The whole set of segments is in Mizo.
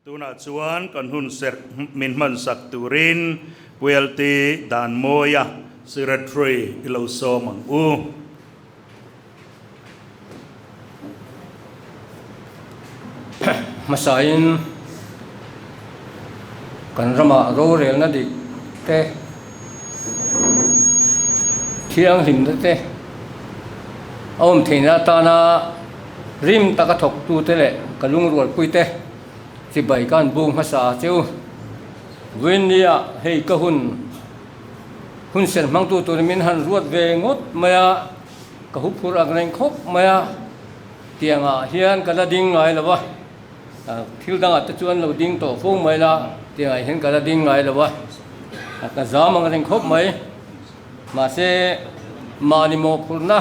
Tunah chuan kan hun serh min hmansak turin Pu LT Danmawia Secretary i lo sawm ang u. Hmasain kan ramah rorelna dik te, thianghlimna te a awm theihna atana rim taka thawktute leh ka lungrualpuite chibai ka han bung hmasa a cheu. Vawiinnia hei ka hun hun ser hmangtu turin min han ruat ve ngawt mai a, ka huphurh ang reng khawp mai a, tiangah hian ka la ding ngai lo va, thil dangah te chuan lo ding tawh fo mai la, tiangah hian ka la ding ngai lo va, ka zam ang reng khawp mai. Mahse, mahni mawhphurhna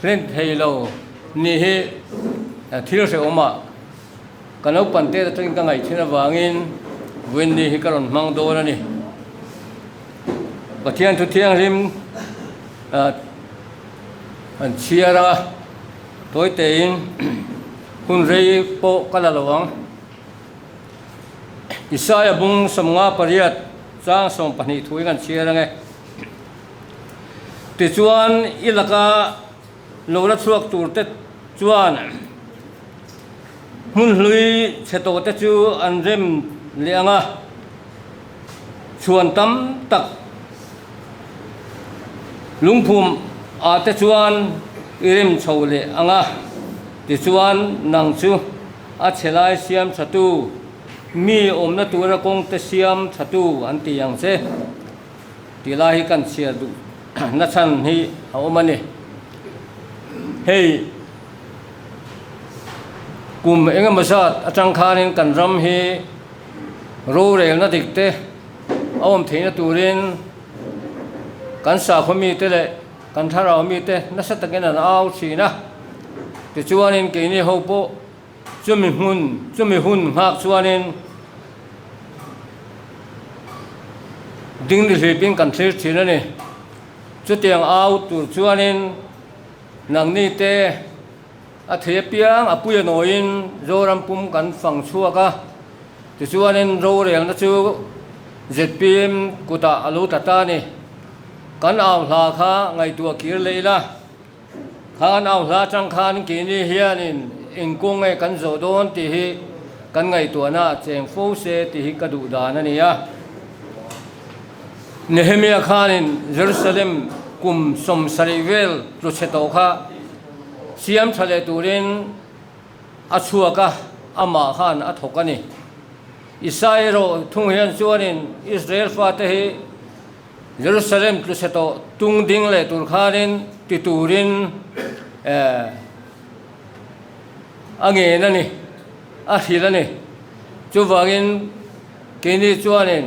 hlen thei lo nih hi thil hrehawmah ka naupang te atangin ka ngaih thin avangin vawiin hi ka rawn hmang dawn a ni. Pathian thu thianghlim an chhiar a, tawi tein hun rei pawh ka la lo ang. Isaia bung 58 chang 12 thuin an chhiar ang e. Tichuan i laka lo la chhuak tur te chuan hmun hlui chhe tawh te chu an rem leh ang a, chhuan tam tak lungphum ah te chuan i rem chho leh ang a, tichuan nang chu a chhe lai siam tha tu, mi awmna tura kawng te siam tha tu an ti ang che. Tih lai hi kan chhiar duh na chhan hi a awm a ni. Hei kum eng emaw zat atang khanin kan ram hi rorelna dik te a awm theihna turin kan sakhaw mite leh kan thlarau mite nasa takin an au thin a. Tichuanin keini ho pawh Chumi hmun, chumi hun nghak chuanin ding ni hlipin kan thlir thin a ni. Chutiang au tur chuanin nangni te a thei apiang a pui a nawiin Zoram pum kan fang chhuak a. Tichuanin rorelna chu zpm kutah a lo tla ta a ni. Kan au hla kha ngaihtuah kir leh ila. Khan au hla atang khan keini hianin eng kawng nge kan zawh dawn tih hi kan ngaihtuahna a cheng fo se tih hi ka duh dan a ni a. Nehemia khanin Jerusalem kum 70 vel tlu chhe tawh kha siam tha leh turin a chhuak a, amah khan a thawk a ni. Isai erawh thung hian chuanin Israel fate hi Jerusalem tlu chhe tawh tung ding leh tur khanin ti turin a ngen a ni, a hrilh a ni. Chuvangin keini chuanin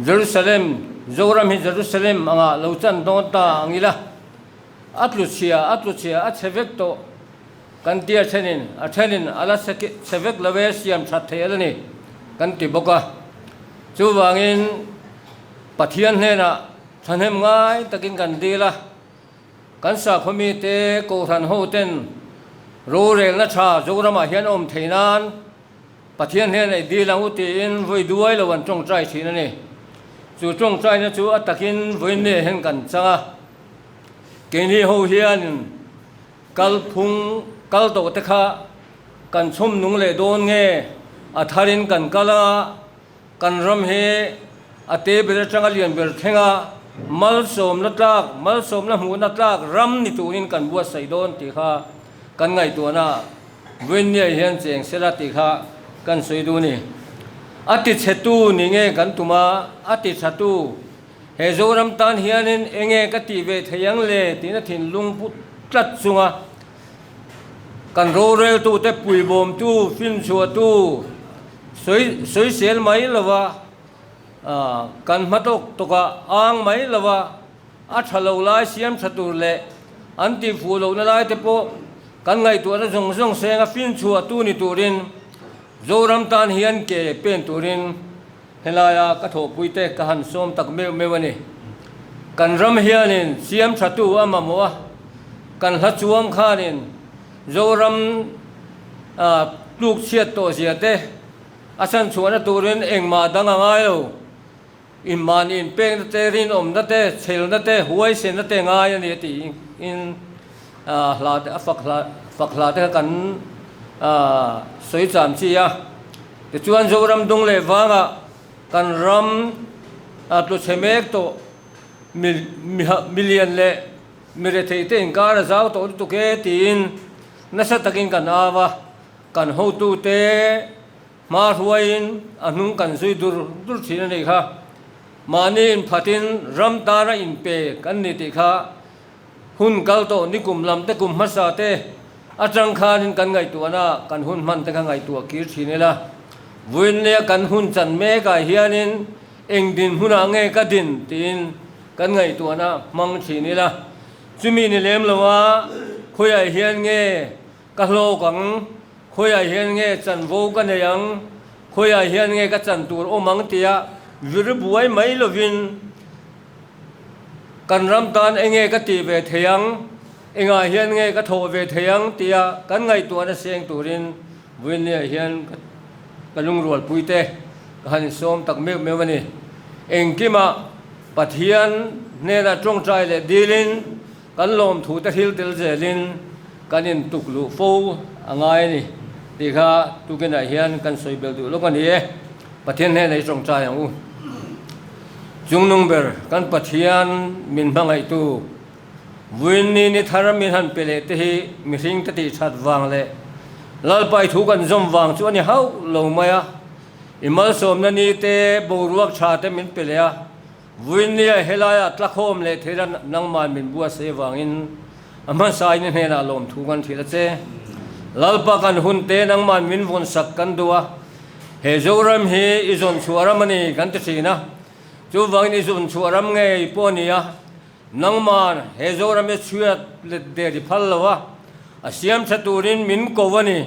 Jerusalem, Zoram hi Jerusalem angah lo chan dawn ta ang ila, a tlu chhia, a tlu chhia, a chhe vek tawh kan tia thenin, a thenin a la chhe vek lo e, siam that thei a la ni kan ti bawk a. Chuvangin Pathian hnenah thahnem ngai takin kan dil a, kan sakhaw mite Kohhran hoten rorelna tha Zoramah hian awm thei nan Pathian hnenah i dil ang u tiin vawi duai lo an tawngtai thin a ni. Chu tawngtaina chu a takin vawiin nge hian kan chang a, keini ho hianin Kalphung kal tawh te kha kan chhum nung leh dawn nge? A tharin kan kal a, kan ram hi a te ber atanga lian ber thleng a, malsawmna tlak, malsawmna hmuhna tlak ram ni turin kan buatsaih dawn tih kha kan ngaihtuahna Vawiinniah hian cheng sela tih kha kan sawi duh a ni. A tichhetu ni nge kan tum a, a tithatu He Zoram tan hianin enge ka tih ve thei ang le tiin a thinlung pu tlat chunga kan roreltute puibawmtu, finchhuahtu sawi sawisel mai lova kan hma tawk tawkah ang mai lova a tha lo lai siam tha tur leh an tihfuh lohna lai te pawh kan ngaihtuahna zawng zawng senga finchhuahtu ni turin Zoram tan hian ke pen turin Helaia ka thawhpuite ka han sawm tak meuh meuh a ni. Kan ram hianin siam thatu a mamawh a, kan hla chuang khanin Zoram tluk chhiat tawh zia te, A chhanchhuahna turin engmah dang a ngai lo. Inmahni inpekna te, rinawmna te, chhelna te, huaisenna te ngai a ni a tiin hla te a fak hla fak hla te kha kan sawi cham chi a. Tichuan Zoram dung leh vangah kan ram tlu chhe mek tawh milian leh mi rethei te inkar a zau tawh lutuk e tiin nasa takin kan au a, kan hotute hma hruaiin a hnung kan zui dur dur thin a nih kha. Mahni inphatin ram tana inpe kan ni tih kha hun kal tawh nikum lam te kum hmasa te atang khanin kan ngaihtuahna kan hun hman te kha ngaihtuah kir thin ila. Vawiinleh kan hun chan mekah hianin eng dinhmunah nge ka din tiin kan ngaihtuahna hmang thin ila. Chumi ni lem loa khawiah hian nge ka hlawk ang, khawiah hian nge chanvo ka nei ang, khawiah hian nge ka chan tur awm ang tia vir buai mai lovin kan ram tan enge ka tih ve thei ang, engah hian nge ka thawh ve thei ang tia kan ngaihtuahna seng turin Vawiinniah hian ka lungrualpui te ka han insawm tak meuh meuh a ni. Engkimah Pathian hnenah tawngtai leh dilin kan lawmthu te hril tel zelin kan intuk luh fo a ngai a ni tih kha tukinah hian kan sawi belh duh lawk a ni e. Pathian hnenah i tawngtai ang u. Chungnung ber kan Pathian min hmangaihtu Vawiinni ni thar min han pe leh te hi mihring te tih that vang leh Lalpa i thu kan zawm vang chu a ni hauh lo mai a. I malsawmna ni te boruak tha te min pe leh a, vawiinnia helaiah tlakhawm leh theihna nangman min buatsaih avangin a hmasain i hnenah lawmthu kan hrilh a che. Lalpa kan hun te nangman min vawnsak kan duh a, he Zoram hi i zawn chhuah ram a ni kan ti thin a, chuvangin i zawn chhuah ram ngei pawh a ni a, Nangman he Zoram hi chhiat let der i phal lo a, a siam tha turin min ko a ni.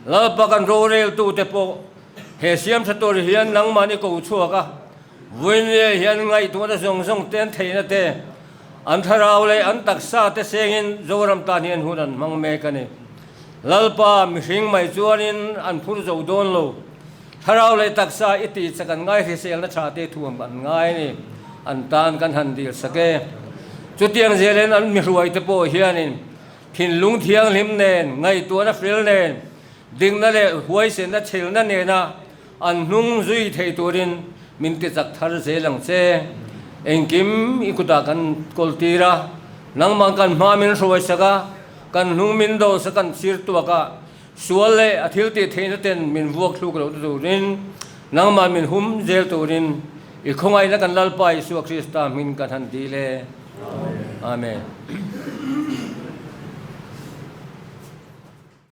Lalpa kan roreltute pawh he siam tha tur hian nangman i ko chhuak a, Vawiinleh hian ngaihtuahna zawng zawng te an theihna te, an thlarau leh an taksa te sengin Zoram tan hian hun an hmang mek a ni. Lalpa mihring mai chuanin an phur zo dawn lo. Thlarau leh taksa i tih chak an ngai hriselna tha te thuam an ngai a ni. An tan kan han dil sak e. Chutiang zelin an mihruai te pawh hianin thinlung thianghlim nen, ngaihtuahna fel nen, dikna leh huaisenna chhelna nena an hnung zui thei turin min ti chak thar zel ang che. Engkim i kutah kan kawl tir a, nangmah kan hma min hruai sak a, kan hnung min do sak kan chhir tuak a, Sual leh a thil tih theihna ten min vuak thluk loh turin, nangmah min hum zel turin i khawngaihna kan Lalpa Isua Krista hming kan han dil e. Amen.